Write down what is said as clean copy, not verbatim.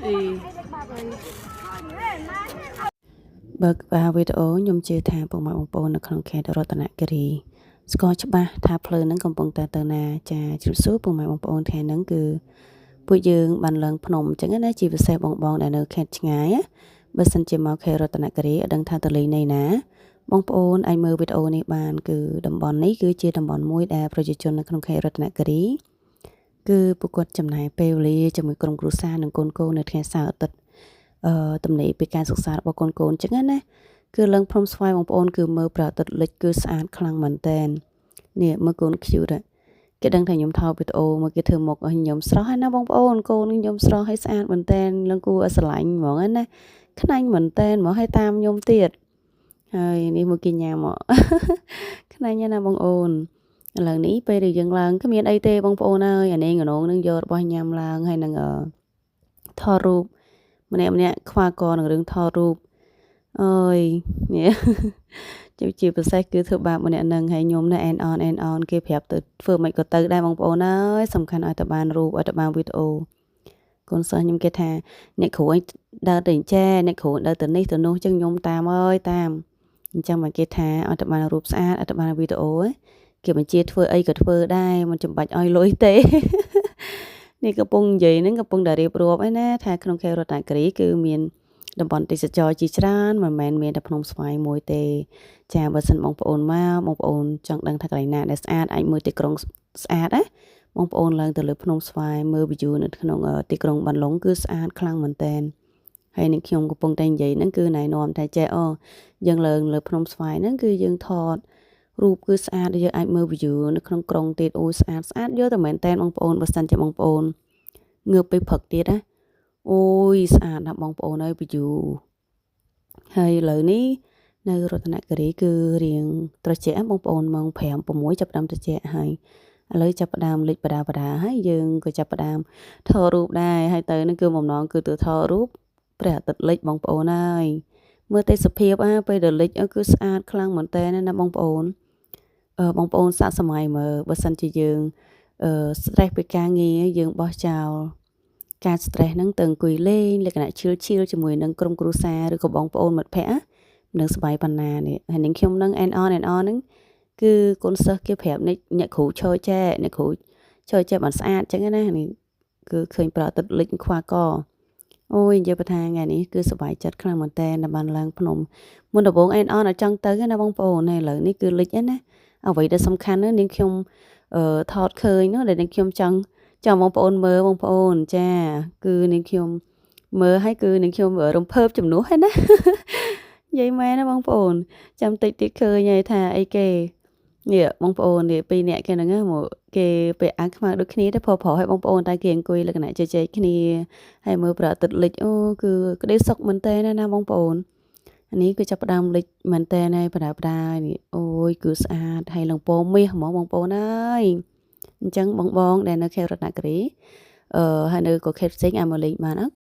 អី បើក្បាលវីដេអូខ្ញុំជឿថាពុកម៉ែបងប្អូននៅក្នុងខេត្តរតនគិរីស្គាល់ច្បាស់ថាផ្លូវហ្នឹងកំពុងតែទៅណាចាជ្រាបសួរពុកម៉ែបងប្អូនថ្ងៃហ្នឹងគឺពួកយើងបានឡើងភ្នំអញ្ចឹងណាជាពិសេសបងបងដែលនៅខេត្តឆ្ងាយណាបើសិនជាមកខេត្តរតនគិរីអត់ដឹងថាទៅលេងនៅណាបងប្អូនអាចមើលវីដេអូនេះបានគឺតំបន់នេះគឺជាតំបន់មួយដែលប្រជាជននៅក្នុងខេត្តរតនគិរីគឺពួកគាត់ចំណាយពេលវេលាជាមួយក្រុមគ្រួសារនិងកូនៗនៅថ្ងៃសៅរ៍អាទិត្យ អឺទំនេរពីការសិក្សារបស់កូនកូនចឹងណាគឺឡើងភ្នំស្វាយបងប្អូនគឺមើលព្រះអាទិត្យលិចគឺស្អាតខ្លាំងមែនតែននេះមើលកូន cute គេដឹងថាខ្ញុំថតវីដេអូមកគេធ្វើមុខឲ្យខ្ញុំស្រស់ហើយណាបងប្អូនកូនខ្ញុំស្រស់ហើយស្អាតមែនតែនលឹងគួរឲ្យស្រឡាញ់ហ្មងណាខ្នាញ់មែនតែនហ្មងហើយតាមខ្ញុំទៀតហើយនេះមកគេញ៉ាំមក ខ្នាញ់ណាស់បងអូនឥឡូវនេះពេលដែលយើងឡើងគ្មានអីទេបងប្អូនអើយអានេះងនងនឹងយករបស់ញ៉ាំឡើងហើយនឹងអឺថតរូប ម្នាក់ម្នាក់ខ្វល់កនឹងរឿងថតរូបអើយនេះ ជាពិសេសគឺធ្វើបាបម្នាក់នឹងហើយខ្ញុំនៅអែនអនអែនអនគេប្រាប់ទៅធ្វើមិនក៏ទៅដែរបងប្អូនអើយសំខាន់ឲ្យតែបានរូបឲ្យតែបានវីដេអូកូនសិស្សខ្ញុំគេថាអ្នកគ្រូឲ្យដើរទៅអញ្ចែអ្នកគ្រូដើរទៅនេះទៅនោះចឹងខ្ញុំតាមអើយតាមអញ្ចឹងមកគេថាឲ្យតែបានរូបស្អាតឲ្យតែបានវីដេអូគេបញ្ជាធ្វើអីក៏ធ្វើដែរមិនចាំបាច់ឲ្យលុយទេ នេះកំពុងនិយាយហ្នឹងកំពុងតែរៀបរាប់ឯណាថាក្នុងខេត្តរតនគិរីគឺមានតំបន់ទេសចរជាច្រើនមិនមែនមានតែភ្នំស្វាយមួយទេចាបើសិនបងប្អូនមកបងប្អូនចង់ដឹងថាកន្លែងណាដែលស្អាតអាចមើលទីក្រុងស្អាតណាបងប្អូនឡើងទៅលើភ្នំស្វាយមើល view នៅក្នុងទីក្រុងបានលុងគឺស្អាតខ្លាំងមែនតែនហើយនឹងខ្ញុំកំពុងតែនិយាយហ្នឹងគឺណែនាំថាចេះអូយើងឡើងលើភ្នំស្វាយហ្នឹងគឺយើងថតរូបគឺស្អាតយើងអាចមើល view នៅក្នុងក្រុងទៀតអូយស្អាតស្អាតយកតែមែនតែនបងប្អូនបើសិនជាបងប្អូនងើបពេលព្រឹកទៀតណាអូយស្អាតណាស់បងប្អូនអើយ view ហើយឥឡូវនេះនៅរតនគិរីគឺរៀងត្រជាក់បងប្អូនម៉ោង5 6ចាប់ផ្ដើមត្រជាក់ហើយឥឡូវចាប់ផ្ដើមលិចបដាបដាហើយយើងក៏ចាប់ផ្ដើមថតរូបដែរហើយទៅនឹងគឺបំណងគឺទៅថតរូបព្រះអាទិត្យលិចបងប្អូនហើយមើលទេសភាពអាពេលដែលលិចគឺស្អាតខ្លាំងមែនតើណាបងប្អូនអឺបងប្អូនសាកសម័យមើលបើសិនជាយើងអឺ stress ពីការងារយើងបោះចោលការ stress ហ្នឹងទៅអង្គុយលេងលក្ខណៈchill chill ជាមួយនឹងក្រុមគ្រួសារឬក៏បងប្អូនមិត្តភ័ក្តិនឹងសប្បាយប៉ុណ្ណានេះហើយនឹងខ្ញុំនឹងអែនអនអែនអនហ្នឹងគឺកូនសិស្សគេប្រាប់នេះអ្នកគ្រូឈរចែអ្នកគ្រូឈរចែបានស្អាតអញ្ចឹងណានេះគឺឃើញប្រអាទិត្យលិចខ្វះកអូយនិយាយថាថ្ងៃនេះគឺសប្បាយចិត្តខ្លាំងមែនតើដែលបានឡើងភ្នំមុនដំបូងអែនអនអត់ចង់ទៅណាបងប្អូនហើយឥឡូវនេះគឺលិចណាអ្វីដែលសំខាន់នោះនាងខ្ញុំអឺថតឃើញនោះដែលនាងខ្ញុំចង់ចង់បងប្អូនមើលបងប្អូនចាគឺនាងខ្ញុំមើលហើយគឺនាងខ្ញុំរំភើបជំនួសហើយណានិយាយមែនណាបងប្អូនចាំតិចតិចឃើញហើយថាអីគេនេះបងប្អូននេះពីរនាក់គេហ្នឹងមកគេពាក់អាវខ្មៅដូចគ្នាទេប្រុសប្រុសឲ្យបងប្អូនតែគេអង្គុយលក្ខណៈជជែកគ្នាហើយមើលព្រះអាទិត្យលិចអូគឺក្តីសុខមែនតើណាបងប្អូនអានេះគឺចាប់ផ្ដើមលិចមែនតើហើយបដាបដានេះអូយគឺស្អាតហើយឡើងពណ៌មាសហ្មងបងប្អូនអើយអញ្ចឹងបងបងដែលនៅខេត្តរតនគិរីអឺហើយនៅក៏ខេត្តផ្សេងអាចមកលេងបានអត់។